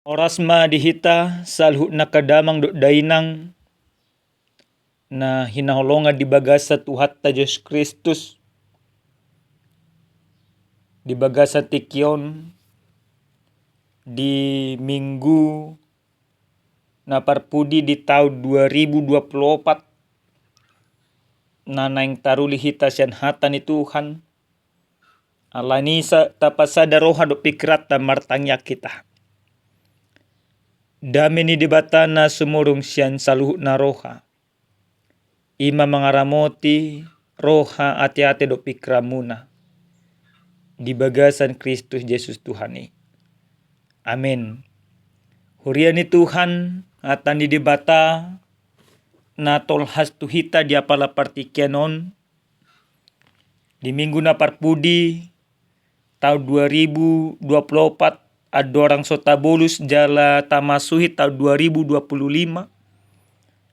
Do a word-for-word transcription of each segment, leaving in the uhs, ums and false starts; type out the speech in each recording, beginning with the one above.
Horas ma di hita saluhut angka damang dohot dainang na hinaholongan di bagasan Tuhanta Jesus Kristus. Di bagasan tingki on, di minggu na parpudi di taon dua ribu dua puluh opat, na naeng taruli hita sian hata ni Tuhan, alani i tapasada roha dohot pingkiranta martangiang hita. Dame ni Debata na sumurung sian saluhut na roha, i ma mangaramoti roha, ateate dohot pingkiranmuna di bagasan Kristus Jesus Tuhan i. Amen. Huria ni Tuhan, hata ni Debata na tolhas tu hita di apala partingkian on, di minggu na parpudi taon dua ribu dua puluh opat, andorang so tabolus jala tamasuhi taon dua ribu dua puluh lima,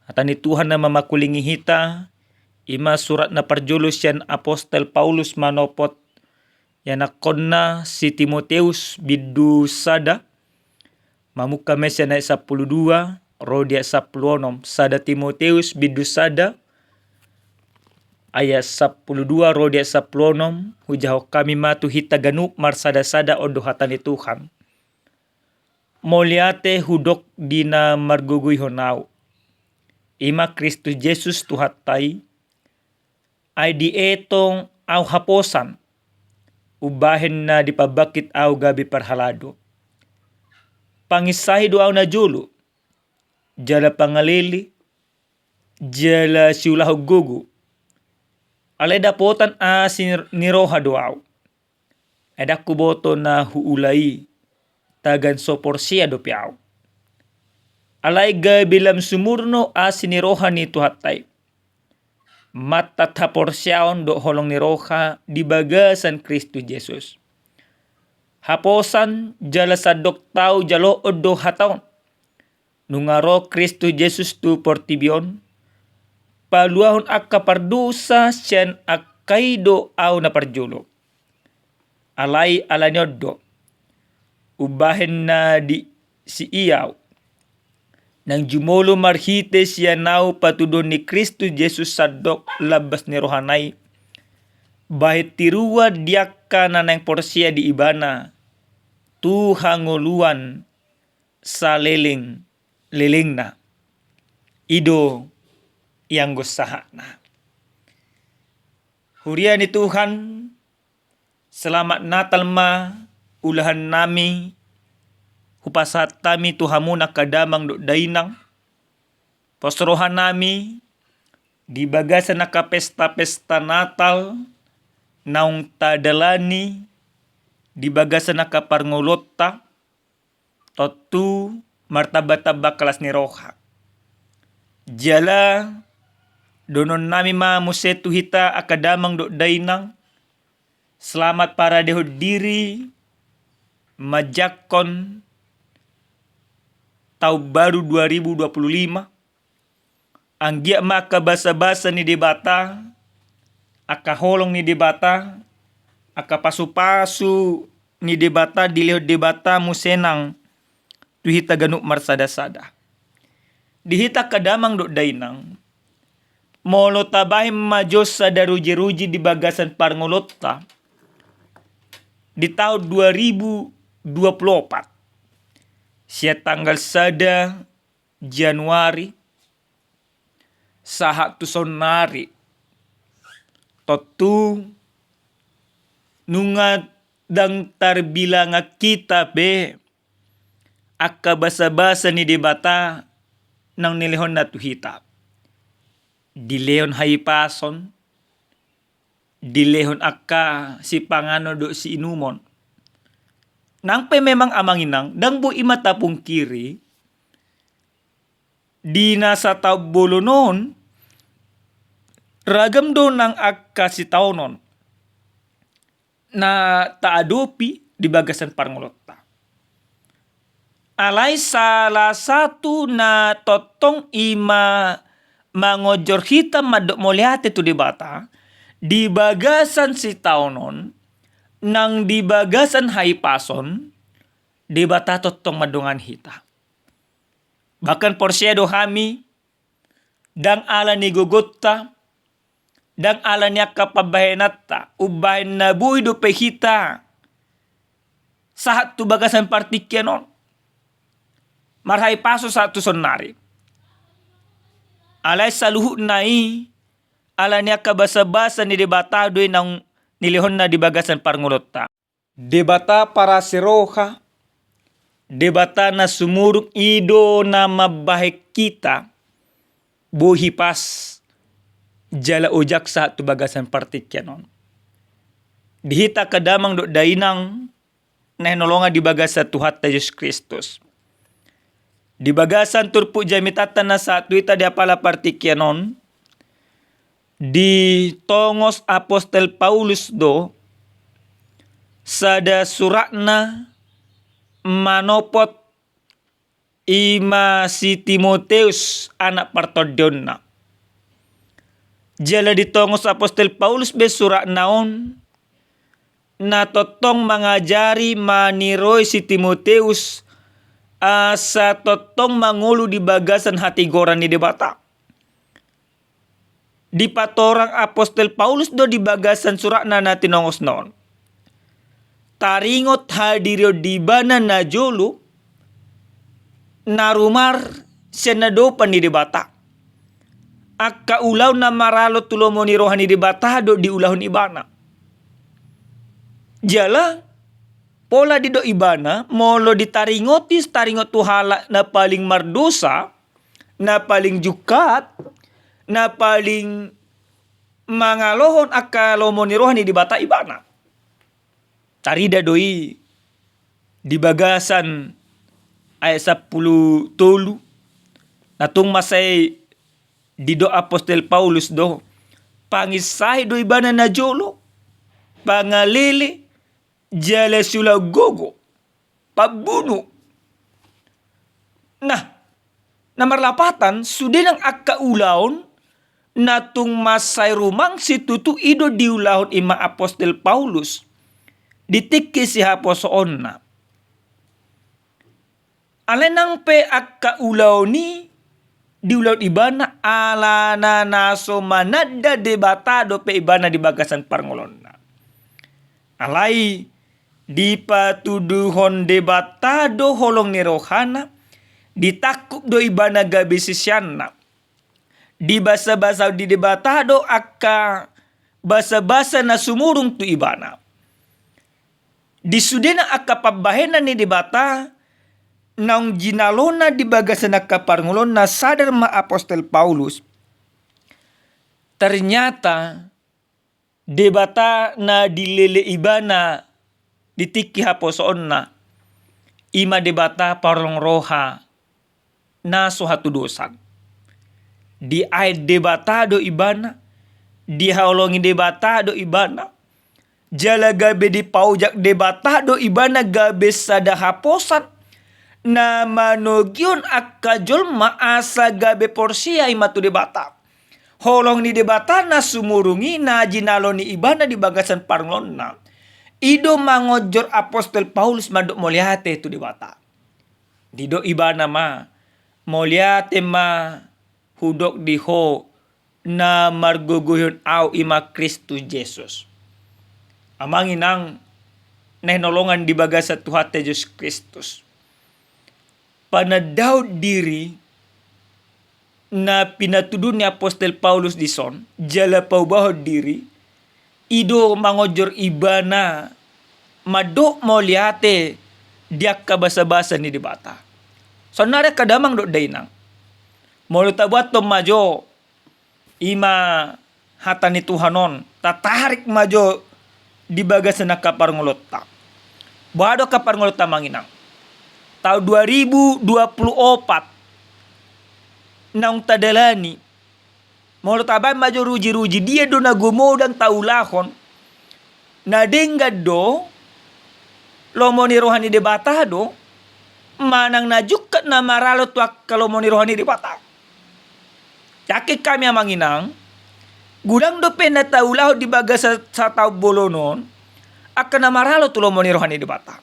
hata ni Tuhan na mamakulingi hita, i ma surat na parjolo sian apostel Paulus manopot ianakkonna si Timoteus bindu sada, mamungka ma i sian ayat sampulu dua ro di ayat sampulu onom. Sada Timoteus bindu sada ayat sampulu dua ro di ayat sampulu onom. Hujahahon hami ma tu hita ganup marsadasada, on do hata ni Tuhan. Mauliate hudok di na margogoihon ahu, i ma Kristus Jesus Tuhanta i. Ai dietong ahu haposan, umbahen na dipabangkit ahu gabe parhalado. Panginsahi do ahu najolo, jala pangalele, jala siulahon gogo. Alai dapotan asi ni roha do ahu. Ai ndang huboto na huula i, tagan so porsea dope ahu. Alai gabe lam sumurung asi ni roha ni Tuhanta i, mantat haporseaon dohot holong ni roha di bagasan Kristus Jesus. Haposan jala sandok tau jaloon do hata on. Nunga ro Kristus Jesus tu portibi on, paluahon angka pardosa sian angka i do ahu na parjolo. Alai alani on do, umbahen na disi i ahu, nang jumolo marhite sian ahu patuduhon ni Kristus Jesus sandok lambas ni rohana i, bahen tiruan di angka na naeng porsea di Ibana tu hangoluan saleleng-lelengna. I do ianggo sahatna. Huria ni Tuhan, selamat Natal ma ulahan nami hupasahat hami tu hamuna angka damang dohot dainang. Pos roha nami di bagasan angka pesta-pesta Natal naung tadalani di bagasan angka parngoluonta, tontu martamba-tamba las ni roha. Jala dohonon nami ma muse tu hita angka damang dohot dainang, selamat paradehon diri manjangkon taon baru dua ribu dua puluh lima. Anggiat ma angka basa-basa ni Debata, angka holong ni Debata, angka pasu-pasu ni Debata dilehon Debata muse nang tu hita ganup marsada-sada. Di hita angka damang dohot dainang, molo tabahen ma jo sada ruji-ruji di bagasan parngoluonta di taon dua ribu dua puluh opat, sian tanggal sada Januari sahat tu saonnari, tontu nunga ndang tarbilangan hita be angka basa-basa ni Debata naung nilehonna tu hita. Dilehon hahipason, dilehon angka sipanganon dohot siinumon. Nang pe memang amang inang, ndang boi ma tapungkiri, di na sataon bolon on, ragam do nang angka sitaonon na taadopi di bagasan parngoluonta. Alai salah satu na tongtong i ma mangonjor hita mandok mauliate tu Debata di bagasan sitaonon nang di bagasan hahipason, Debata tongtong mandongani hita. Bahkan porsea do hami, ndang ala ni gogonta, ndang ala ni angka pambahenanta, umbahen na boi dope hita sahat tu bagasan partingkian on, marhahipason sahat tu saonnari. Alai saluhutna i ala ni angka basabasa ni Debata do i naung nilehonna di bagasan parngoluonta. Debata parasi roha, Debata na sumurung, i do na mambahen hita boi hipas jala ojak sahat tu bagasan partingkian on. Di hita angka damang dohot dainang na hinaholongan di bagasan Tuhanta Jesus Kristus, di bagasan turpuk jamitanta na sahat tu hita di apala partingkian on, ditongos apostel Paulus do sada suratna manopot, i ma si Timoteus, anak partondionna. Jala ditongos apostel Paulus be suratna on na tongtong mangajari, maniroi si Timoteus asa tongtong mangolu di bagasan hatigoran ni Debata. Dipatorang apostel Paulus do di bagasan suratna na tinongosna on, taringot hadirion di ibana na jolo na rumar sian adopan ni Debata. Angka ulaon na maralo tu lomo ni roha ni Debata do diulahon ibana. Jala pola didok ibana, molo ditaringoti, taringot tu halak na paling mardosa, na paling jungkat, na paling mangalohon angka lomo ni roha ni Debata ibana. Tarida do i di bagasan ayat sampulu tolu, na tung mansai didok apostel Paulus do, panginsahi do ibana na jolo, pangalele, jala siulaon gogo, pambunu. Nah, na marlapatan, sude nang angka ulaon na tung mansai rumang situtu i do diulahon i ma apostel Paulus di tingki sihaposoonna. Alai nang pe angka ulaon i diulahon ibana alana na so mananda Debata dope ibana di bagasan parngoluonna. Alai dipatuduhon Debata do holong ni rohana, ditangkup do ibana gabe siseanna. Dibasabasahon di Debata do angka basabasa na sumurung tu ibana. Di sudena angka pambahenan ni Debata naung jinalona di bagasan angka parngoluonna, sadar ma apostel Paulus, ternyata Debata na dilele ibana di tingki haposoonna, i ma Debata parholong roha na so hatudosan. Diaen Debata do ibana, dihaholongi Debata do ibana, jala gabe dipaojak Debata do ibana gabe sada haposan na manogihon angka jolma asa gabe porsea i ma tu Debata. Holong ni Debata na sumurung i na jinalo ni ibana di bagasan parngoluonna, i do mangonjor apostel Paulus mandok mauliate tu Debata. Didok ibana ma, mauliate ma hudok di ho na margogoihon ahu, i ma Kristus Jesus. Amang inang na hinaholongan di bagasan Tuhanta Jesus Kristus, panandaon diri na pinatudu ni apostel Paulus dison jala paubahon diri, i do mangonjor ibana mandok mauliate di angka basabasa ni Debata. Saonnari angka damang dohot dainang, molo tabuathon ma jo i ma hata ni Tuhan on, tatarik ma jo di bagasan angka parngoluonta. Boha do angka parngoluonta, amang inang? Taon dua ribu dua puluh opat naung tadalani, molo tabaen ma jo rujiruji dia do na gumodang taulahon, na denggan do lomo ni roha ni Debata do, manang na jungkat na maralo tu angka lomo ni roha ni Debata. Yakin hami, amang inang, godang dope na taulahon di bagasan sataon bolon on angka na maralo tu lomo ni roha ni Debata.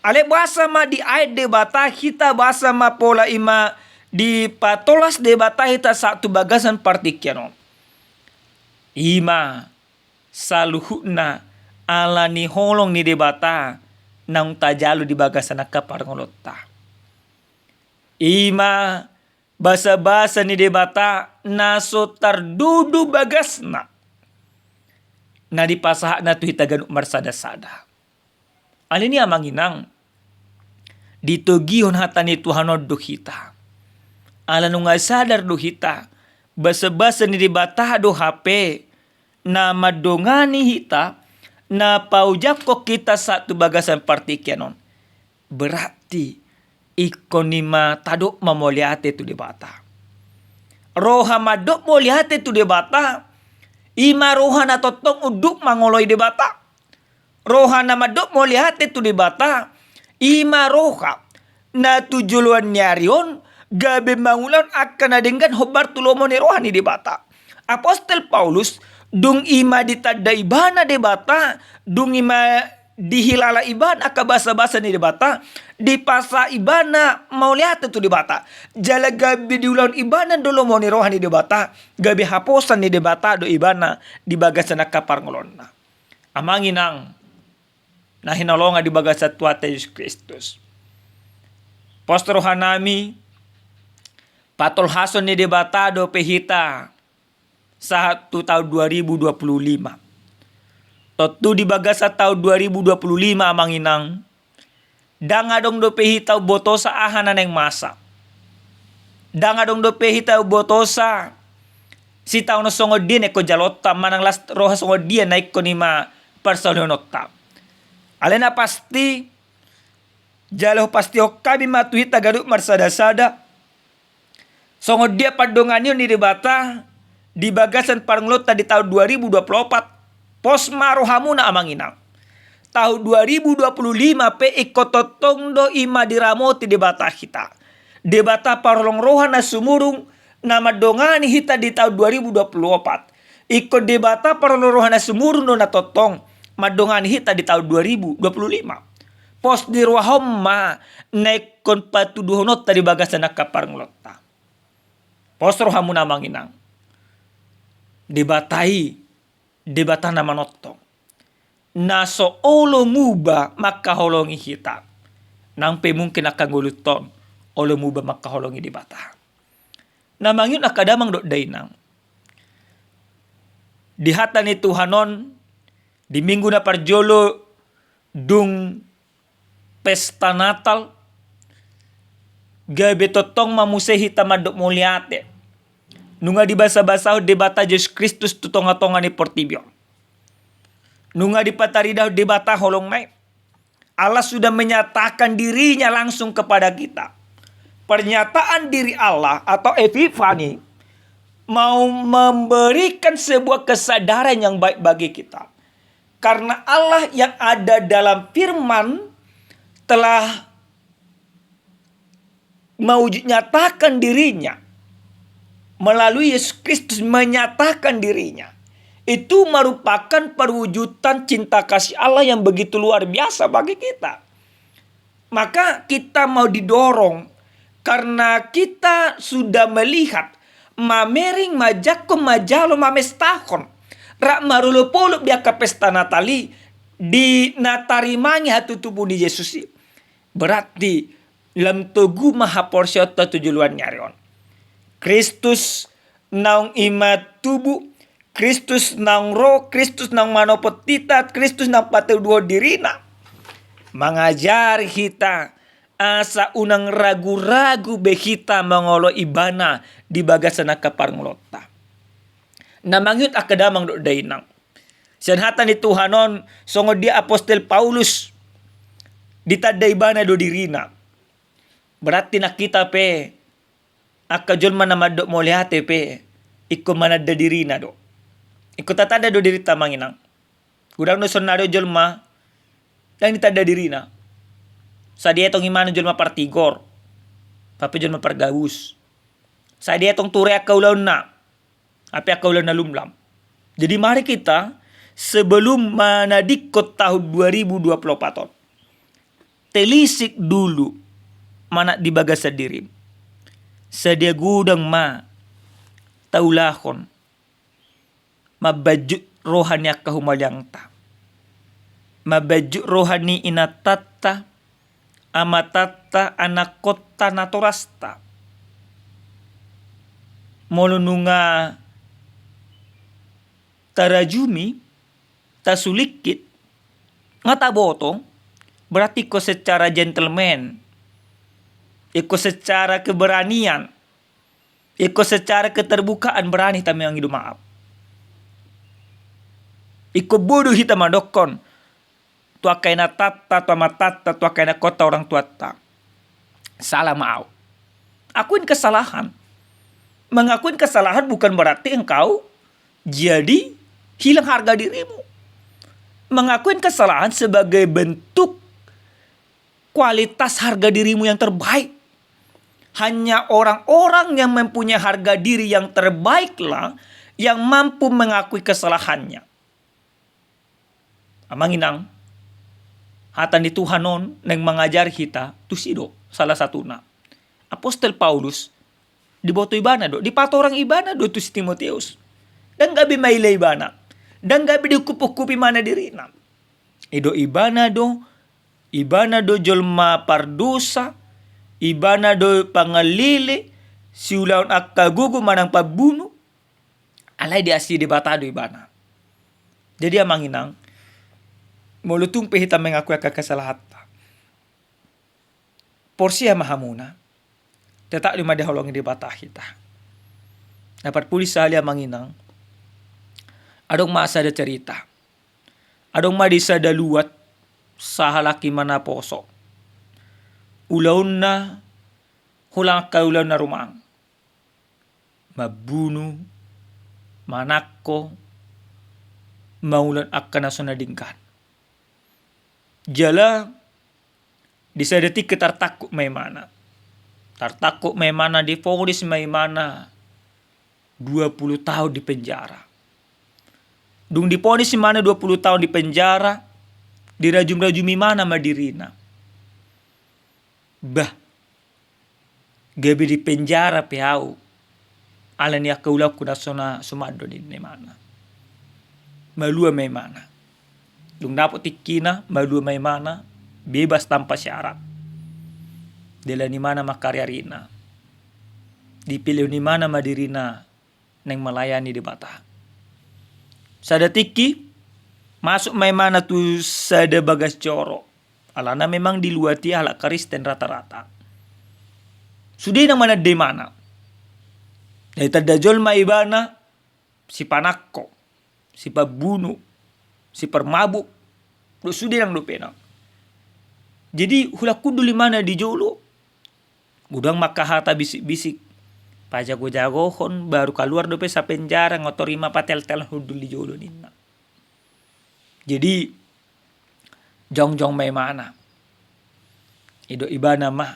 Alai boasa ma diaet Debata hita, boasa ma pola i ma dipatolhas Debata hita sahat tu bagasan partingkian on? I ma saluhutna ala ni holong ni Debata naung tajalo di bagasan angka parngoluonta. I ma basabasa ni Debata na so tardudu bagasna na dipasahatna tu hita ganup marsada-sada. Alani i, amang inang, ditogihon hata ni Tuhan on do hita. Ala nunga sadar do hita, basabasa ni Debata do hape na mandongani hita, na paojakhon hita sahat tu bagasan partingkian on. Berarti ingkon i ma tadok ma mauliate tu Debata. Roha mandok mauliate tu Debata, i ma roha na tongtong unduk mangoloi Debata. Roha na mandok mauliate tu Debata, i ma roha na tu joloan ni ari on gabe mangulahon angka na denggan hombar tu lomo ni roha ni Debata. Apostel Paulus, dung i ma ditanda ibana Debata, dung i ma dihilala ibana angka basabasa ni Debata, dipasahat ibana mauliate tu Debata. Jala gabe diulahon ibana do lomo ni roha ni Debata, gabe haposan ni Debata do ibana di bagasan angka parngoluonna. Amang inang na hinaholongan di bagasan Tuhanta Jesus Kristus, pos rohanami, patolhason ni Debata dope hita sahat tu taon dua ribu dua puluh lima. Tontu di bagasan taon dua ribu dua puluh lima, amang inang, ndang adong dope hita umbotosa aha na naeng masa. Ndang adong dope hita umbotosa sitaonon songon dia na ingkon jaloonta manang las roha songon dia na ingkon i ma parsaulihononta. Alai na pasti, jala hupastihon hami ma tu hita ganup marsada-sada, songon dia pandonganion ni Debata di bagasan parngoluonta di taon dua ribu dua puluh opat, pos ma rohamuna, amang inang. Taon dua ribu dua puluh lima pe ingkon tongtong do i ma diramoti Debata hita. Debata parholong roha na sumurung na mandongani hita di taon dua ribu dua puluh opat. Ingkon Debata parholong roha na sumurung do na tongtong mandongani hita di taon dua ribu dua puluh lima. Pos ni roha on ma na ingkon patuduhononta di bagasan angka parngoluonta. Pos rohamuna, amang inang. Debata i Debata na manongtong, na so olo muba mangkaholongi hita. Nang pe mungkin angka ngolunta on olo muba mangkaholongi Debata. Na mangihut angka damang dohot dainang, di hata ni Tuhan on, di minggu na parjolo dung pesta Natal, gabe tongtong ma muse hita mandok mauliate. Nunga dibasabasahon Debata Jesus Kristus tu tongatonga ni portibi on. Nunga dipataridahon Debata holongna i. Allah sudah menyatakan dirinya langsung kepada kita. Pernyataan diri Allah atau Epifani mau memberikan sebuah kesadaran yang baik bagi kita. Karena Allah yang ada dalam firman telah mewujud nyatakan dirinya melalui Yesus Kristus, menyatakan dirinya. Itu merupakan perwujudan cinta kasih Allah yang begitu luar biasa bagi kita. Maka kita mau didorong, karena kita sudah melihat, mamereng, manjangkon, manjalo, mamestahon, rap marolopolop di angka pesta Natal i, di na tarimangi hatutubu ni Jesus i. Berarti lam togu ma haporseaonta tu joloan ni ari on. Kristus naung i ma tubu, Kristus naung ro, Kristus naung manopot hita, Kristus naung patuduhon dirina. Mangajari hita asa unang ragu-ragu be hita mangoloi Ibana di bagasan angka parngoluonta. Na mangihut angka damang dohot dainang, sian hata ni Tuhan on, songon dia apostel Paulus, ditanda ibana do dirina. Berarti nang hita pe, angka jolma na mandok mauliate pe, ingkon mananda dirina do. Ingkon tatanda do dirinta, amang inang. Godang do saonari on jolma, ndang ditanda dirina. Sai dietong ibana jolma partigor, hape jolma pargabus. Sai dietong ture angka ulaonna, hape angka ulaon na lumlam. Jadi mari kita, sebelum manadingkon tahun dua ribu dua puluh empat on, telisik dulu manat di bagasan dirim. Sadia godang ma taulahon mambanjut roha ni angka humaliangta, mambanjut roha ni inantanta, amatanta, anakkonta, natorasta. Molo nunga tarajumi, tasulingkit, nga taboto, berarti ingkon secara gentleman, ingkon secara keberanian, ingkon secara keterbukaan berani hita mangido maaf. Ingkon bodo hita mandokkon tu angka inantanta, tu amatanta, tu angka anakkonta, orang tuanta, salah ma au. Akuin kesalahan. Mengakuin kesalahan bukan berarti engkau jadi hilang harga dirimu. Mengakuin kesalahan sebagai bentuk kualitas harga dirimu yang terbaik. Hanya orang-orang yang mempunyai harga diri yang terbaiklah yang mampu mengakui kesalahannya. Amang inang, hata ni Tuhan on naeng mangajari hita tusi do, salah satuna Apostel Paulus, diboto ibana do, dipatorang ibana do tu si Timoteus. Ndang gabe maila ibana, ndang gabe diungkupungkup ibana dirina. I do ibana do, ibana do jolma pardosa, ibana do pangalele, siulahon angka gogo manang pambunu. Alai diasihi Debata do ibana. Jadi amang inang, molo tung pe hita mengakui angka kesalahanta, porsea ma hamuna, tetap do ma dihaholongi Debata hita. Na parpudi sahali amang inang, adong ma sada cerita. Adong ma di sada luat, sahalak i ma naposo. Ulaonna holan angka ulaon na rumang. Mambunu, manangko, mangulahon angka na so na denggan. Jala di sada tingki tartangkup ma imana. Tartangkup ma imana, divonis ma imana dua puluh tahun di penjara. Dung divonis imana dua puluh tahun di penjara, dirajumrajum imana ma dirina. Bah, gabe dipenjara pe au ala ni angka ulaonku na so na suman do ninna imana. Malua ma imana. Dung dapot tingkina, malua ma imana, bebas tanpa syarat. Didalan imana ma kariarina. Dipilihon imana ma dirina naeng melayani Debata. Sada tingki, masuk ma imana tu sada bagas joro. Alana memang di luat i halak Kristen rata-rata. Sude nang mananda imana. Jadi tanda jolma ibana, sipanangko, sipambunu, siparmabuk, dohot sude nang dope nang. Jadi holan hundul imana di jolo, godang ma angka hata bisik-bisik. Pajago-jagohon, baru kaluar dope sa penjara, nga tor ima pateltel hundul di jolo ninna. Jadi jongjong ma imana. I do ibana ma.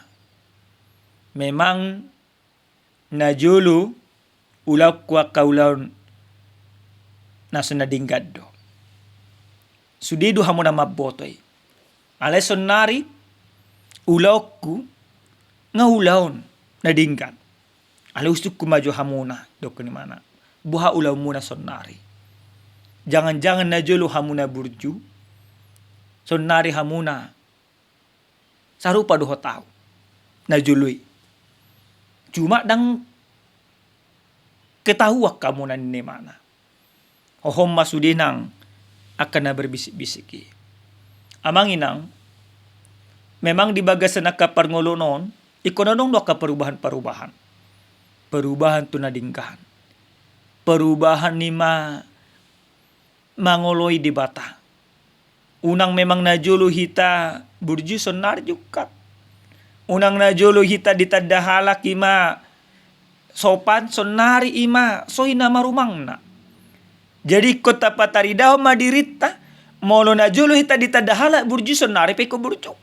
Memang na jolo ulaonku angka ulaon na so na denggan do. Sude do hamuna mamboto i. Alai sonnari ulaonku nga ulaon na denggan. Alai husungkun ma jo hamuna, didokkon imana. Boha ulaonmuna sonnari? Jangan-jangan na jolo hamuna burju, sonnari hamuna sarupa dohot au na jolo i. Cuma ndang ketahuan hamuna ninna imana. Hohom ma sude nang angka na berbisik-bisik i. Amang inang, memang di bagasan angka parngoluon on, ingkon adong do angka perubahan-perubahan. Perubahan tu na denggan. Perubahan i ma mangoloi Debata. Unang memang na jolo hita burju, sonnari jungkat. Unang na jolo hita ditanda halak i ma sopan, sonnari i ma so i na marumangna. Jadi ingkon tapataridahon ma dirinta, molo na jolo hita ditanda halak burju, sonnari pe ingkon burju.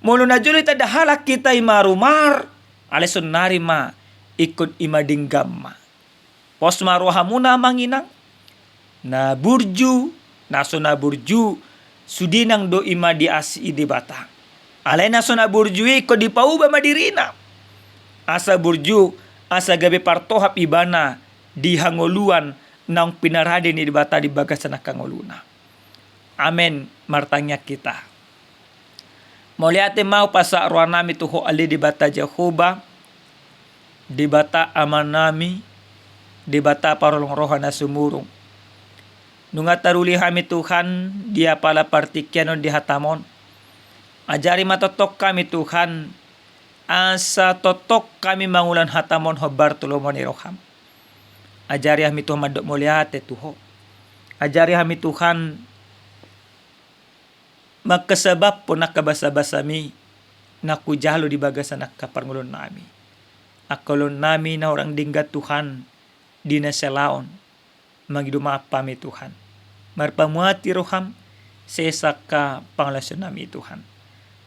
Molo na jolo ditanda halak hita i ma rumar, alai sonnari ma ingkon i ma denggan ma. Pos ma rohamuna amang inang. Na burju, na so na burju, sude nang do i ma diasihi Debata. Alai na so na burju i ingkon dipauba ma dirina. Asa burju, asa gabe partohap ibana di hangoluan naung pinarade ni Debata di bagasan angka ngoluna. Amen. Martangiang hita. Mauliate ma hupasahat rohanami tu Ho ale Debata Jahowa, Debata Amanami, Debata parholong roha na sumurung. Nunga taruli hami Tuhan, di apala partingkian on di hataM on. Ajari ma tongtong hami Tuhan, asa tongtong hami mangulang hataM on hombar tu lomo ni rohaM. Ajari hami Tuhan mandok mauliate tu Ho. Ajari hami Tuhan mangkasabamhon angka basabasami na hujalo di bagasan angka parngoluonnami. Angka ulaonnami na hurang denggan Tuhan di na salaon. Mangido maaf hami Tuhan. Marpamuati rohaM, sesa angka pangalaosionnami Tuhan.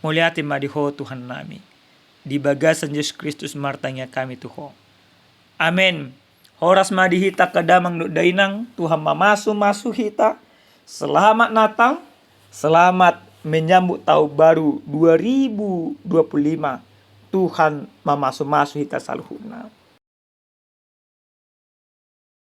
Mauliate ma di Ho Tuhannami. Di bagasan Jesus Kristus martangiang hami tu Ho. Amen. Horas ma di hita angka damang dohot dainang, Tuhan mamasumasu hita. Selamat Natal, selamat menyambut tahun baru dua ribu dua puluh lima. Tuhan mamasumasu hita saluhutna.